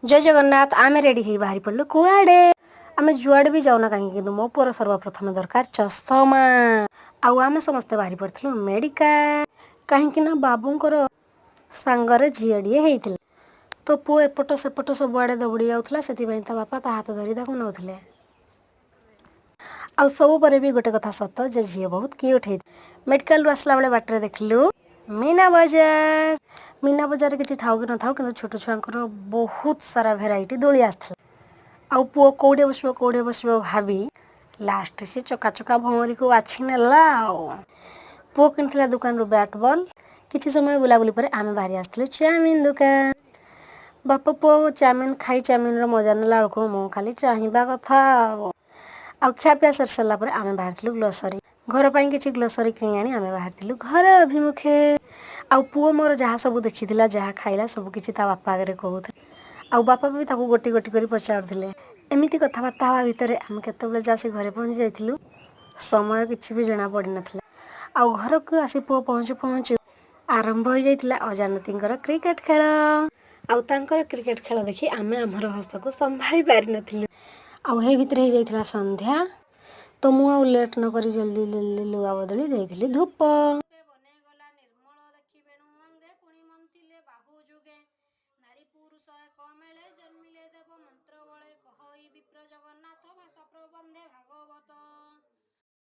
ଜୟ ଜଗନ୍ନାଥ। ଆମେ ରେଡ଼ି ହେଇ ବାହାରି ପଡ଼ିଲୁ କୁଆଡ଼େ। ଆମେ ଯୁଆଡ଼େ ବି ଯାଉନା କାହିଁକି, କିନ୍ତୁ ମୋ ପୁଅର ସର୍ବପ୍ରଥମେ ଦରକାର ଚଷମା। ଆଉ ଆମେ ସମସ୍ତେ ବାହାରି ପଡ଼ିଥିଲୁ ମେଡ଼ିକାଲ, କାହିଁକି ନା ବାବୁଙ୍କର ସାଙ୍ଗରେ ଝିଅଟିଏ ହେଇଥିଲା। ତ ପୁଅ ଏପଟ ସେପଟ ସବୁଆଡ଼େ ଦୌଡ଼ି ଯାଉଥିଲା, ସେଥିପାଇଁ ତା ବାପା ତା ହାତ ଧରି ତାକୁ ନେଉଥିଲେ। ଆଉ ସବୁ ପରେ ବି ଗୋଟେ କଥା ସତ ଯେ ଝିଅ ବହୁତ କ୍ୟୁଟ୍ ହେଇଥିଲା। ମେଡ଼ିକାଲରୁ ଆସିଲା ବେଳେ ବାଟରେ ଦେଖିଲୁ ମୀନା ବଜାର। ମୀନା ବଜାରରେ କିଛି ଥାଉ କି ନଥାଉ, କିନ୍ତୁ ଛୋଟ ଛୁଆଙ୍କର ବହୁତ ସାରା ଭେରାଇଟି ଦୋଳି ଆସିଥିଲା। ଆଉ ପୁଅ କୋଉଠି ବସିବ, କୋଉଠି ବସିବ ଭାବି ଲାଷ୍ଟ ସେ ଚକା ଚକା ଭଉଁରୀକୁ ବାଛି ନେଲା। ଆଉ ପୁଅ କିଣିଥିଲା ଦୋକାନରୁ ବ୍ୟାଟ୍ ବଲ୍। କିଛି ସମୟ ବୁଲାବୁଲି ପରେ ଆମେ ବାହାରି ଆସିଥିଲୁ ଚାଉମିନ ଦୋକାନ। ବାପ ପୁଅ ଚାଉମିନ ଖାଇ ଚାଉମିନର ମଜା ନେଲା ବେଳକୁ ମୁଁ ଖାଲି ଚାହିଁବା କଥା। ଆଉ ଖିଆପିଆ ସରି ସାରିଲା ପରେ ଆମେ ବାହାରିଥିଲୁ ଗ୍ରୋସରୀ। ଘର ପାଇଁ କିଛି ଗ୍ରୋସରୀ କିଣି ଆଣି ଆମେ ବାହାରିଥିଲୁ ଘର ଅଭିମୁଖେ। ଆଉ ପୁଅ ମୋର ଯାହା ସବୁ ଦେଖିଥିଲା, ଯାହା ଖାଇଲା, ସବୁ କିଛି ତା ବାପା ଆଗରେ କହୁଥିଲା। ଆଉ ବାପା ବି ତାକୁ ଗୋଟି ଗୋଟି କରି ପଚାରୁଥିଲେ। ଏମିତି କଥାବାର୍ତ୍ତା ହେବା ଭିତରେ ଆମେ କେତେବେଳେ ଯେ ଆସି ଘରେ ପହଞ୍ଚି ଯାଇଥିଲୁ, ସମୟ କିଛି ବି ଜଣା ପଡ଼ିନଥିଲା। ଆଉ ଘରକୁ ଆସି ପୁଅ ପହଞ୍ଚୁ ପହଞ୍ଚୁ ଆରମ୍ଭ ହୋଇଯାଇଥିଲା ଅଜାନତିଙ୍କର କ୍ରିକେଟ ଖେଳ। ଆଉ ତାଙ୍କର କ୍ରିକେଟ ଖେଳ ଦେଖି ଆମେ ଆମର ହସକୁ ସମ୍ଭାଳି ପାରିନଥିଲୁ। ଆଉ ହେଇ ଭିତରେ ହେଇଯାଇଥିଲା ସନ୍ଧ୍ୟା। ତ ମୁଁ ଆଉ ଲେଟ୍ ନ କରି ଜଲ୍ଦି ଜଲ୍ଦି ଲୁଗା ବଦଳି ଦେଇଥିଲି ଧୂପ। ବନେ ଗଲା ନିର୍ମଳ ଦେଖି ବେଣୁ ଅଙ୍ଗେ ପୁଣି ମନ୍ଥିଲେ ବାହୁ ଯୁଗେ ନାରୀ ପୁରୁଷ ଏକ ମେଳେ ଜନ୍ମିଲେ ଦେବ ମନ୍ତ୍ର ବଳେ କହଇ ବିପ୍ର ଜଗନ୍ନାଥ।